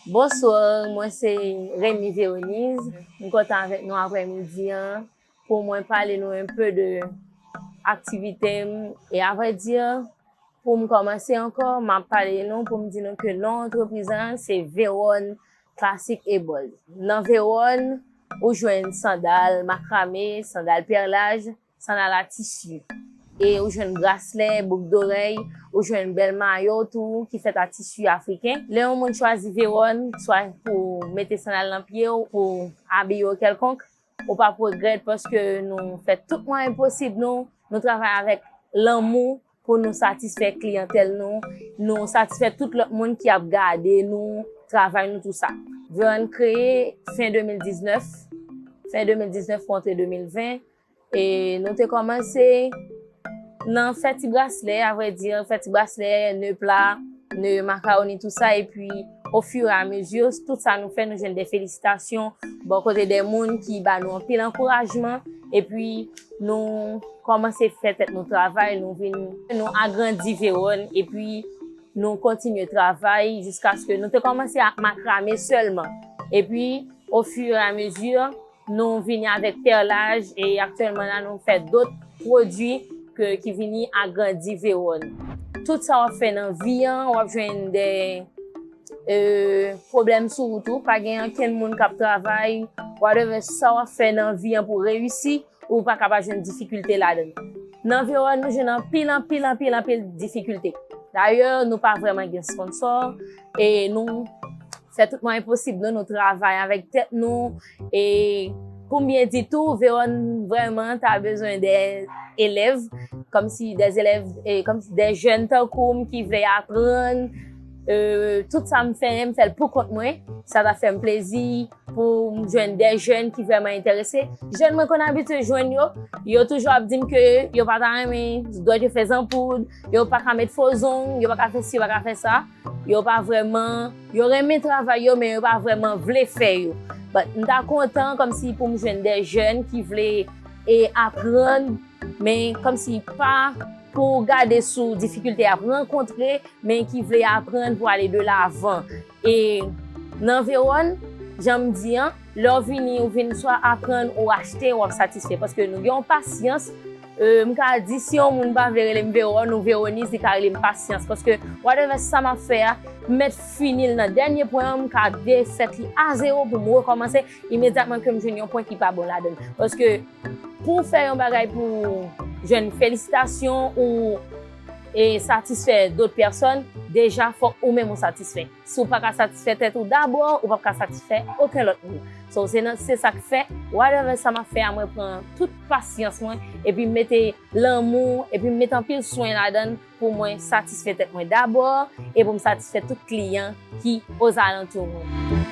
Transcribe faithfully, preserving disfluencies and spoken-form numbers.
Bonsoir, mwen se Remy Véronise. M kontan avèk nou aprèmidi an pou mwen pale nou un peu de aktivite m. E avrèdi, pou m kòmanse ankò, m ap pale nou pou m di nou ke non antrepriz lan se Véronne Classic et Bold. Nan Véronne, ou jwenn sandal makrame, sandal pèlaj, sandal a tisi. E ou jwenn braslè, bouk dorèy, ou jwenn bèl mayo tou ki fèt a tisi afriken. Lè yon moun chwazi Véronne, swa pou mete sandal nan pye w, pou abiye w kèlkonk, ou p ap regrèt paske nou fè tout mwayen posib nou, nou travay avèk lanmou pou nou satisfè kliyantèl nou, nou satisfè tout lòt moun ki ap gade nou, travay nou, tou sa. Véronne kreye fen de mil diznèf, fen de mil diznèf pou antre de mil ven, e nou te kòmanse nan fè ti braslè, avrèdi, fè ti braslè, ne pla, ne makawoni, tou sa, epi ofiramizi, tout sa nou fè, nou jwenn de felisitasyon bò kote de moun ki ba nou anpil ankourajman, epi nou kòmanse fè tèt nou travay, nou vin, nou agrandi Véronne, epi nou kontinye travay jiskaske nou te kòmanse ak makrame sèlman. Epi, ofiramizi, nou vini avèk pèlaj e aktyèlman la nou fè dòt pwodui ke, ki vini agrandi Véronne. Tout sa w ap fè nan vi an, w ap jwenn de, e, pwoblèm sou wout ou, pa gen ankenn moun k ap travay, whatever sa w ap fè nan vi an pou reyisi, ou pa ka pa jwenn difikilte ladan l. Nan Véronne, nou jwenn anpil, anpil, anpil, anpil difikilte. Dayè, nou pa vrèman gen sponsò, e nou fè tout mwayen posib nou, nou travay avèk tèt nou, e pou m byen di tou, Véronne vrèman ta bezwen de elèv, kòmsi de elèv, e kòmsi de jèn tankou m ki vle aprann, e, tout sa m fè, m fè l pou kont mwen, sa ta fè m plezi pou m jwenn de jèn ki vrèman enterese. Jèn mwen konn abitye jwenn yo, yo toujou ap di m ke yo pa ta renmen dwèt yo fè zanpoud, yo pa ka met fo zong, yo pa ka fè si, yo pa ka fè sa. Yo pa vrèman, yo renmen travay yo, men yo pa vrèman vle fè yo. But m ta kontan kòmsi pou m jwenn de jèn ki vle, e, aprann, men kòmsi pa pou gade sou difikilte y ap rankontre, men ki vle aprann pou ale de lavan. E nan Véronne, jan m di an, lè w vini, ou vin swa aprann ou achte, w ap satisfè. Paske nou gen yon pasyans, e, m ka di, si yon moun pa vle rele m Véronne ou Véronise, li ka rele m Pasyans. Paske whatever sa m ap fè a, m mèt fini l nan dènye pwen an, m ka defèt li a zewo pou m rekòmanse imedyatman ke m jwenn yon pwen ki pa bon ladan l. Paske pou w fè yon bagay pou jwenn felisitasyon ou, e, satisfè dòt pèsòn, deja fòk ou menm ou satisfè. Si w pa ka satisfè tèt ou dabò, ou p ap ka satisfè okenn lòt moun. So, se nan, se sa k fè, whatever sa m ap fè a, mwen pran tout pasyans mwen, epi m mete lanmou, epi m mete anpil swen ladan l pou mwen satisfè tèt mwen dabò, e pou m satisfè tout kliyan ki ozalantou mwen.